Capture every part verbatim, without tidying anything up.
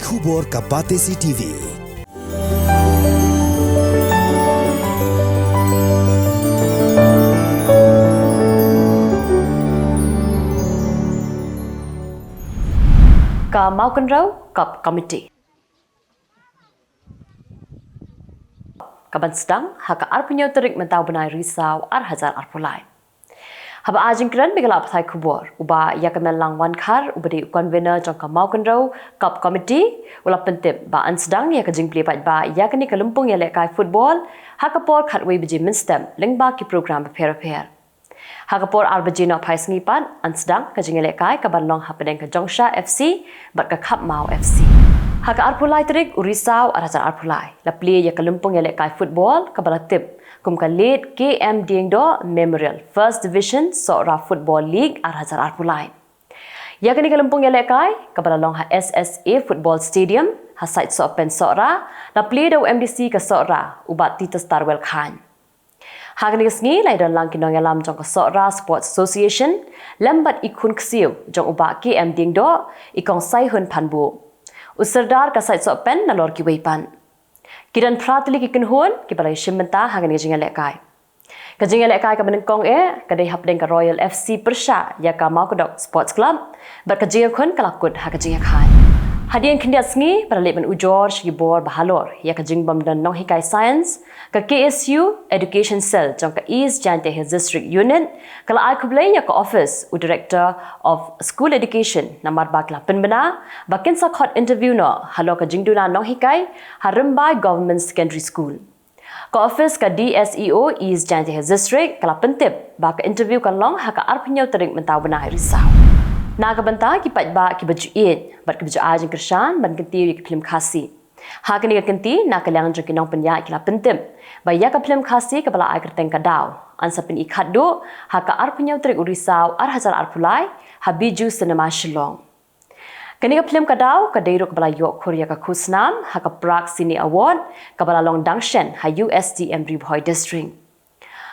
Khubor ka Batesi T V. Ka Mawkynrew Cup Committee ka ban sdang ha ka arphew tarik mynta u bnai Risaw ar hajar arphew lai. Haba ai jingkren bad ki lad pathai khubor, u Bah Ïakynmenlang Wankhar, uba dei u convener jong ka Mawkynrew Cup Committee, u la pyntip ba yn sdang ïa ka jingplie paidbah ïa kane ka lympung ïalehkai football ha ka por khatwei baje mynstep lyngba ki program bapher bapher. Ha ka por ar baje nohphai sngi pat yn sdang ka jingïalehkai ka ban long hapdeng ka Jongsha F C bad ka Khapmaw F C. Ha ka arphew lai tarik u Risaw ar hajar arphew lai la plie ïa ka lympung ïalehkai football kaba la tip kum ka Late K M Diengdoh Memorial First Division Sohra Football League ar hajar arphew lai. Ïa kane ka lympung ïalehkai kaba la long ha S S A Football Stadium ha Saitsohpen Sohra la plie da u M D C ka Sohra, u Bah Titus Tarwel Chyne. Ha kane ka sngi la ïadon lang ki nongïalam jong ka Sohra Sports Association lem bad i khun ksiew jong u Bah K M Diengdoh, i Kong Saihun Phanbuh, u Sordar ka Saitsohpen, nalor kiwei pat. Ki don phra tylli ki kynhun kiba la ïashim bynta ha kane ka jingïalehkai. Ka jingïalehkai kaba nyngkong eh ka dei hapdeng ka Royal F C pyrshah ïa ka Mawkdok Sports Club, bad ka jingïakhun ka la kut ha ka jingïakhaïi. Hadien khyndiat sngi ba la leit ban ujor sha ki bor ba halor ïa ka jingbym don nonghikai science, ka K S U Education Cell jong ka East Jaintia Hills District Unit ka la ai khublei ïa ka office u Director of School Education namar ba ki la pynbna ba kin sa khot interview noh halor ka jingduna nonghikai ha Rymbai Government Secondary School. Ka office ka D S E O East Jaintia Hills District ka la pyntip ba ka interview kan long ha ka arphew tarik mynta u bnai Risaw. Na ka bynta ki paidbah kiba ju ïeit bad kiba ju ai jingkyrshan ban kyntiew ïa ki phlim Khasi. Ha kane ka kynti na ka liang jong ki nongpynïaid ki la pyntip ba ïa ka phlim Khasi kaba la ai kyrteng Ka Daw yn sa pyni khatduh ha ka arphew tarik u Risaw ar hajar arphew lai ha Bijou Cinema Shillong. Kane ka phlim Ka Daw ka dei ruh kaba la ïoh khur ïa ka khusnam ha ka Prag Cine Award kaba la long dang shen ha U S D M Ri Bhoi District.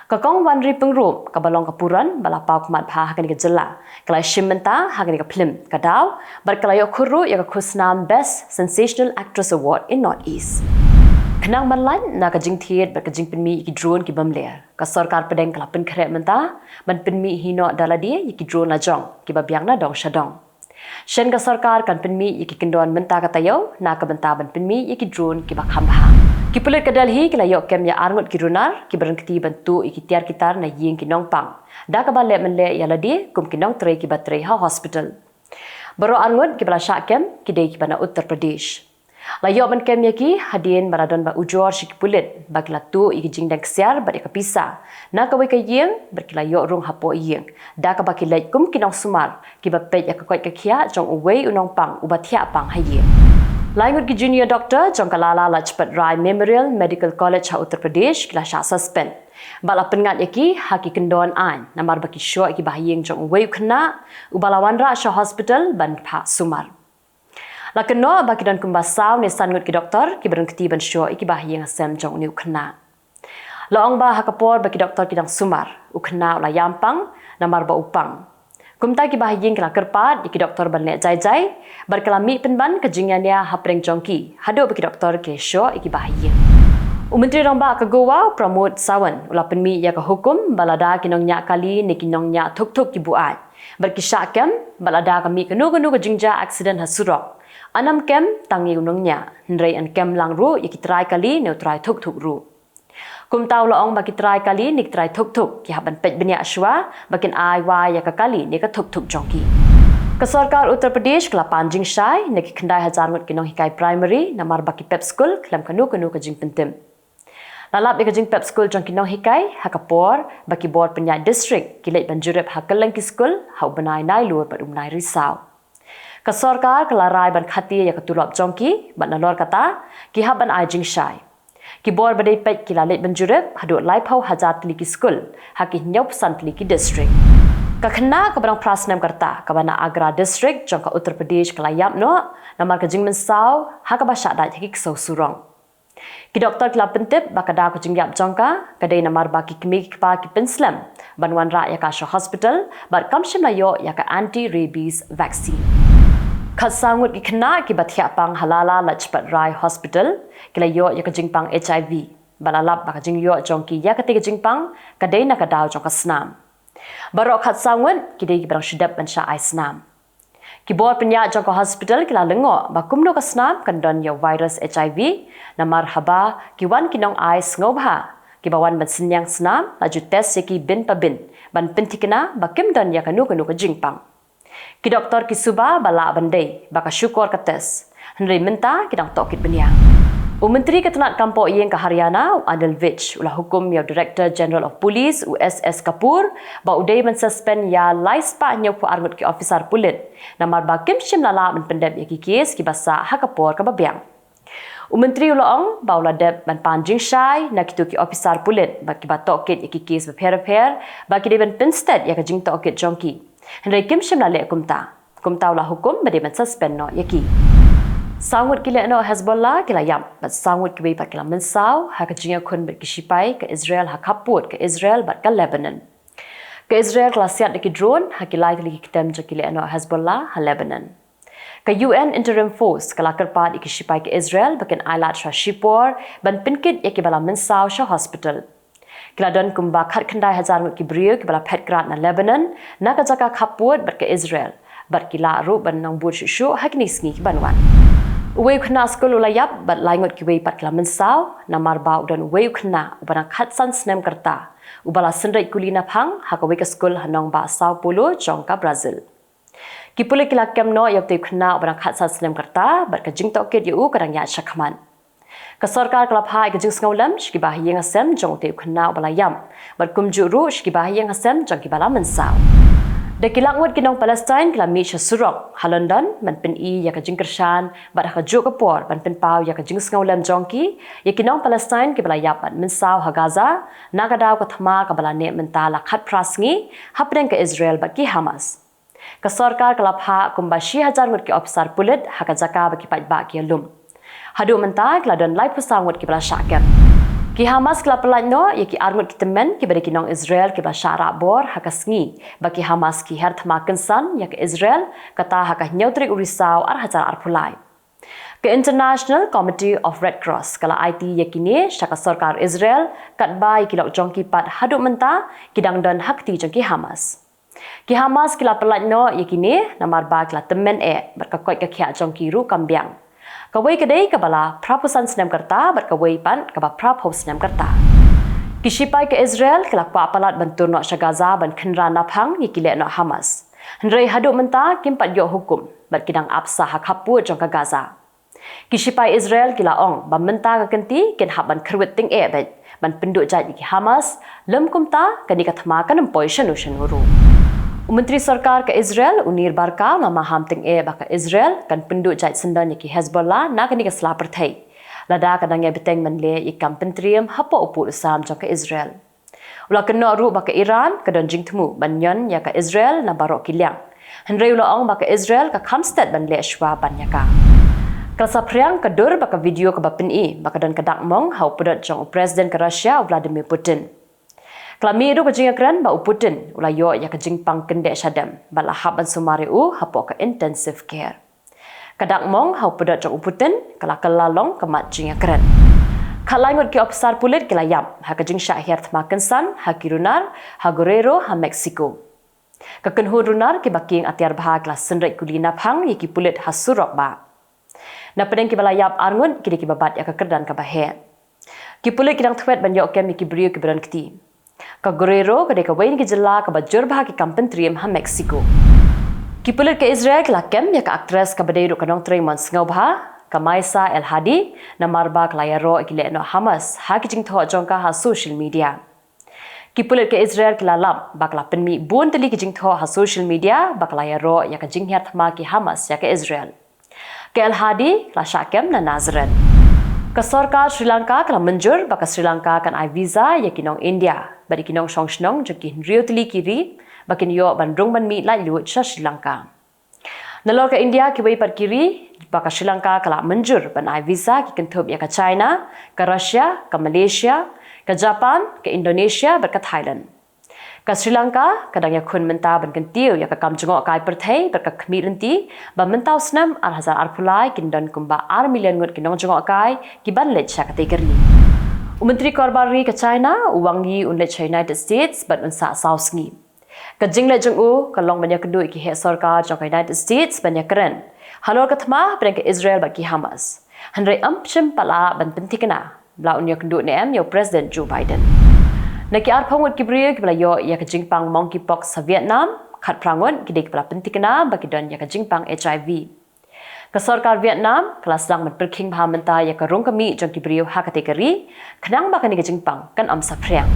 Ka Kong Wanri Pyngrope kaba long ka puron ba la paw khmat bha ha kane ka jylla ka la shim bynta ha kane ka phlim Ka Daw bad ka la ïoh khur ruh ïa ka khusnam Best Sensational Actress Award in North East. Khnang ban lait na ka jingthied bad ka jingpynmih ïa ki drone ki bym ler, ka sorkar pdeng ka la pynkhreh mynta ban pynmih hi noh da lade ïa ki drone lajong kiba biang na dong sha dong. Shen ka sorkar kan pynmih ïa ki kyndon mynta ka taïew na ka bynta ban pynmih ïa ki drone kiba kham bha. Ki pulit ka Delhi ki la ïoh kem ïa arngut ki runar kiba rangkti ban tuh ïa ki tiar ki tar na ïing ki nongpang da kaba leh mynleh ïa lade kum ki nongtrei kiba trei ha hospital. Baroh arngut kiba la shah kem ki dei kiba na Uttar Pradesh. La ïoh ban kem ïa ki hadien ba la don ba ujor sha ki pulit ba ki la tuh ïa ki jingdeng ksiar bad ïa ka pisa na kawei ka ïing bad ki la ïoh rung hapoh ïing da kaba ki leit kum ki nongsumar kiba peit ïa ka koit ka khiah jong uwei u nongpang uba thiah pang ha ïing. Lai ngut ki junior doctor jong ka Lala Lajpat Rai Memorial Medical College ha Uttar Pradesh ki la shah suspend bad la pynngat ïa ki ha ki kyndon aiñ namar ba ki shoh ïa ki bahaïing jong uwei u khynnah uba la wanrah sha hospital ban phah sumar. La kynnoh ba ki don kumba saw ne san ngut ki doktor kiba rangkti ban shoh ïa ki bahaïing hasem jong une u khynnah. La ong ba ha ka por ba ki doktor ki dang sumar, u khynnah u la ïam pang namar ba u pang. Kumta ki bahaïing ki la kyrpad ïa ki doktor ban leh jai jai bad ka la mih pynban ka jingïania hapdeng jong ki haduh ba ki doktor ki shoh ïa ki bahaïing. U Myntri Rangbah ka Goa, u Pramod Sawant, u la pynmih ïa ka hukum ba lada ki nongñiah kali ne ki nongñiah thuk thuk ki buaid bad ki shah kem bad lada ka mih kano kano ka jingjia accident ha surok, yn ym kem tang ïa u nongñiah, hynrei yn kem lang ruh ïa ki trai kali ne u trai thuk thuk ruh. Kumta u la ong ba ki trai kali ne ki trai thuk thuk ki hap ban peit bniah shuwa ba kin ai wai ïa ka kali ne ka thuk thuk jong ki. Ka sorkar Uttar Pradesh ka la pan jingshai na ki khyndai hajar ngut ki nonghikai primary namar ba ki pep skul khlem kano kano ka jingpyntip. La lap ïa ka jingpep skul jong ki nonghikai ha ka por ba ki bor pynïaid district ki leit ban jurip ha kylleng ki skul ha u bnai Nailur bad u bnai Risaw. Ka sorkar ka la rai ban khati ïa ka tulop jong ki bad nalor kata ki hap ban ai jingshai. Ki bor ba dei peit ki la leit ban jurip haduh laiphew hajar tylli ki skul ha ki hynñiewphew san tylli ki district. Ka khynnah kaba dang phra snem ka rta kaba na Agra district jong ka Uttar Pradesh ka la ïap noh namar ka jingmynsaw ha kaba shah dait ha ki ksew surok. Ki doktor ki la pyntip ba ka daw ka jingïap jong ka ka dei namar ba ki kmie ki kpa ki pynslem ban wanrah ïa ka sha hospital bad kam shym la ïoh ïa ka anti rabies vaccine. Khatsaw ngut ki khynnah kiba thiah pang ha Lala Lajpat Rai Hospital ki la ïoh ïa ka jingpang HIV, bad la lap ba ka jingïoh jong ki ïa katei ka jingpang ka dei na ka daw jong ka snam. Baroh khatsaw ngut ki dei kiba dang shu dep ban shah ai snam. Ki bor pynïaid jong ka hospital ki la lyngngoh ba kumno ka snam kan don ïa u virus HIV, namar haba ki wan ki nongai sngewbha kiba wan ban synñiang snam la ju test ïa ki bin pa bin ban pynthikna ba kim don ïa kano kano ka jingpang. Ki doktor ki suba ba lah ban dei ba ka shukor ka test, hynrei mynta ki dang tohkit bniah. U Myntri ka tnad kam pohïing ka Haryana, u Anil Vij, u la hukum ïa u Director General of Police, u S S Kapoor, ba u dei ban suspend ïa lai spah hynñiewphew ar ngut ki officer pulit namar ba kim shym la lah ban pyndep ïa ki kes kiba sah ha ka por kaba biang. U Myntri u la ong ba u la dep ban pan jingshai na kito ki officer pulit ba kiba tohkit ïa ki kes bapher bapher, ba ki dei ban pynsted ïa ka jingtohkit jong ki. Hynrei kim shym la leh kumta. Kumta u la hukum ba dei ban suspend noh ïa ki. Saw ngut ki lehnoh Hezbollah ki la ïap, bad saw ngut kiwei pat ki la mynsaw ha ka jingïakhun bad ki shipai ka Israel ha khappud ka Israel bad ka Lebanon. Ka Israel ka la siat da ki drone ha ki lai tylli ki kyntem jong ki lehnoh Hezbollah ha Lebanon. Ka U N Interim Force ka la kyrpad ïa ki shipai ka Israel ba kin ailad sha shipor ban pynkit ïa kiba la mynsaw sha hospital. Ki la don kumba khatkhyndai hajar ngut ki briew kiba la phet krad na Lebanon, na ka jaka khappud bad ka Israel, bad ki lah ruh ban nang bud shuh shuh ha kine ki sngi kiban wan. Uwei u khynnah skul u la ïap bad lai ngut kiwei pat ki la mynsaw namar ba u don uwei u khynnah uba dang khatsan snem ka rta, uba la synreit kuli naphang ha kawei ka skul ha nongbah São Paulo jong ka Brazil. Ki pulit ki la kem noh ïa utei u khynnah uba dang khatsan snem ka rta, bad ka jingtohkit ïa u ka dang ïaid shakhmat. Ka sorkar ka la phah ïa ka jingsngewlem sha kiba ha ïing ha sem jong utei u khynnah uba la ïap, bad kumjuh ruh sha kiba ha ïing ha sem jong kiba la mynsaw. Da ki lak ngut ki nong Palestine ki la mih sha surok ha London ban pyni ïa ka jingkyrshan, bad ha kajuh ka por ban pynpaw ïa ka jingsngewlem jong ki ïa ki nong Palestine kiba la ïap bad mynsaw ha Gaza, na ka daw ka thma kaba la neh mynta la khatphra sngi hapdeng ka Israel bad ki Hamas. Ka sorkar ka la phah kumba shi hajar ngut ki officer pulit ha ka jaka ba ki paidbah ki ïalum. Haduh mynta ki la don laiphew saw ngut kiba la shah kem. Ki Hamas ki la pyllait noh ïa ki ar ngut ki tymmen kiba dei ki nong Israel kiba la shah rah bor ha ka sngi ba ki Hamas ki her thma kynsan ïa ka Israel, kata ha ka hynñiew tarik u Risaw ar hajar arphew lai. Ka International Committee of Red Cross ka la aiti ïa kine sha ka sorkar Israel, katba ïa ki lok jong ki pat haduh mynta ki dang don ha kti jong ki Hamas. Ki Hamas ki la pyllait noh ïa kine namar ba ki la tymmen eh, bad ka koit ka khiah jong ki ruh kam biang. Kawei ka dei kaba la phraphew san snem ka rta, bad kawei pat kaba phraphew snem ka rta. Ki shipai ka Israel ki la kwah palat ban tur noh sha Gaza ban khynra naphang ïa ki lehnoh Hamas. Hynrei haduh mynta kim pat ïoh hukum, bad ki dang ap sah ha khappud jong ka Gaza. Ki shipai Israel ki la ong ba mynta ka kynti kin hap ban kyrwit tyngeh beit ban pynduh jait ïa ki Hamas, lym kumta kane ka thma kan ym poi shano shano ruh. U Myntri Sorkar ka Israel, u Nir Barkat, u la maham tyngeh ba ka Israel kan pynduh jait syndon ïa ki Hezbollah na kane ka sla pyrthei, lada ka dang ïai bteng ban leh ïa ki kam pyntriem hapoh u pud u sam jong ka Israel. U la kynnoh ruh ba ka Iran ka don jingthmu ban ñion ïa ka Israel na baroh ki liang. Hynrei u la ong ba ka Israel ka kham stet ban leh shuwa ban ïa ka. Ka la saphriang ka dur ba ka video kaba pyni ba ka don ka dak mong ha u pdot jong u President ka Russia, u Vladimir Putin. Ka la mih ruh ka jingïakren ba u Putin u la ïoh ïa ka jingpang kyndit shadem, bad la hap ban sumar ïa u hapoh ka intensive care. Ka dak mong ha u pdot jong u Putin ka la kylla long ka mat jingïakren. Khatlai ngut ki officer pulit ki la ïap ha ka jingshah hiar thma kynsan ha ki runar ha Guerrero ha Mexico. Ka kynhun runar kiba kieng atiar bha ki la synreit kuli naphang ïa ki pulit ha surok bah. Na pdeng kiba la ïap ar ngut ki dei kiba bat ïa ka kyrdan kaba heh. Ki pulit ki dang thwet ban ïoh kem ïa ki briew kiba don kti. Ka Guerrero ka dei kawei na ki jylla kaba jur bha ki kam pyntriem ha Mexico. Ki pulit ka Israel ki la kem ïa ka actress kaba dei ruh ka nongtrei mon sngewbha, ka Maïssa El-Hadi, namar ba ka la ïaroh ïa ki lehnoh Hamas ha ki jingthoh jong ka ha social media. Ki pulit ka Israel ki la lap ba ka la pynmih bun tylli ki jingthoh ha social media ba ka la ïaroh ïa ka jinghiar thma ki Hamas ïa ka Israel. Ka El-Hadi ka la shah kem na Nazareth. Ka sorkar Sri Lanka ka la mynjur ba ka Sri Lanka kan ai visa ïa ki nong India bad ïa ki nongshong shnong jong ki hynriew tylli ki ri ba kin ïoh ban rung ban mih laitluid sha Sri Lanka. Nalor ka India, kiwei pat ki ri ba ka Sri Lanka ka la mynjur ban ai visa ki kynthup ïa ka China, ka Russia, ka Malaysia, ka Japan, ka Indonesia bad ka Thailand. Ka Sri Lanka ka dang ïakhun mynta ban kyntiew ïa ka kam jngohkai pyrthei bad ka khmih lynti ba mynta u snem ar hajar arphew lai kin don kumba ar million ngut ki nongjngohkai ki ban leit sha katei ka ri. U Myntri Korbar Ri ka China, u Wang Yi, un leit sha United States bad un sah saw sngi. Ka jingleit jong u ka long ban ïakynduh ïa ki heh sorkar jong ka United States ban ïakren halor ka thma hapdeng ka Israel bad ki Hamas. Hynrei ym shym pat lah ban pynthikna ba la un ïakynduh ne em ïa u President Joe Biden. Na ki arphew ngut ki briew kiba la ïoh ïa ka jingpang monkeypox ha Vietnam, khatphra ngut ki dei kiba la pynthikna ba ki don ïa ka jingpang H I V. Ka sorkar Vietnam ka la sdang ban pyrkhing bha mynta ïa ka rung ka mih jong ki briew ha katei ka ri, khnang ba kane ka jingpang kan ym saphriang.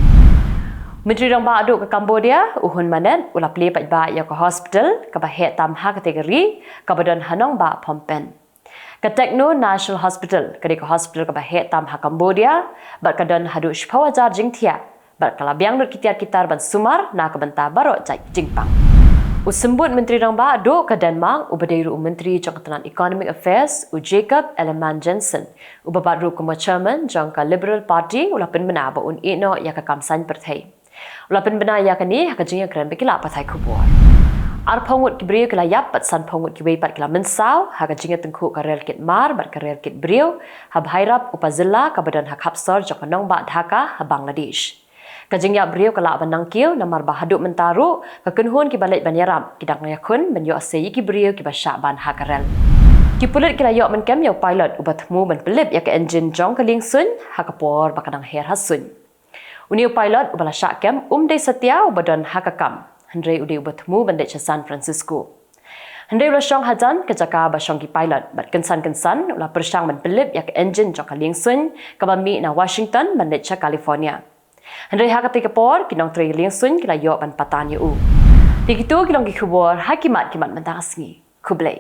Myntri Rangbah Duh ka Cambodia, u Hun Manet, u la plie paidbah ïa ka hospital kaba heh tam ha katei ka ri, kaba don ha nongbah Phnom Penh. Ka Techno National Hospital ka dei ka hospital kaba heh tam ha Cambodia bad ka don haduh shiphew hajar jingthiah bad ka la biang lut ki tiar ki tar ban sumar na ka bynta baroh jait ki jingpang. U Symbud Myntri Rangbah Duh ka Denmark, uba dei ruh u Myntri jong ka tnat Economic Affairs, u Jacob Ellemann Jensen, uba bat ruh kum u Chairman jong ka Liberal Party, u la pynbna ba un ïehnoh ïa ka kam saiñ pyrthei. U la pynbna ïa kane ha ka jingïakren bad ki lad pathai khubor. Arphew ngut ki briew ki la ïap bad sanphew ngut kiwei pat ki la mynsaw ha ka jingïatyngkhuh ka rel kit mar bad ka rel kit briew ha Bhairab Upazila kaba don ha khap sor jong ka nongbah Dhaka ha Bangladesh. Ka jingïap briew ka lah ban nang kiew namar ba haduh mynta ruh ka kynhun kiba leit ban ïarap ki dang ïakhun ban ïoh sei ïa ki briew kiba shah ban ha ka rel. Ki pulit ki la ïoh mynkem ïa u pilot uba thmu ban pynlip ïa ka engine jong ka liengsuiñ ha ka por ba ka dang her ha suiñ. Une u pilot uba la shah kem um dei satia uba don ha ka kam, hynrei u dei uba thmu ban leit sha San Francisco. Hynrei u la shong hajan ka jaka ba shong ki pilot bad kynsan kynsan u la pyrshang ban pynlip ïa ka engine jong ka liengsuiñ kaba mih na Washington ban leit sha California. Hynrei ha katei ka por ki nongtrei liengsuiñ ki la ïoh ban patan ïa u. Te kito ki long ki khubor ha ki mat ki mat mynta ka sngi. Khublei.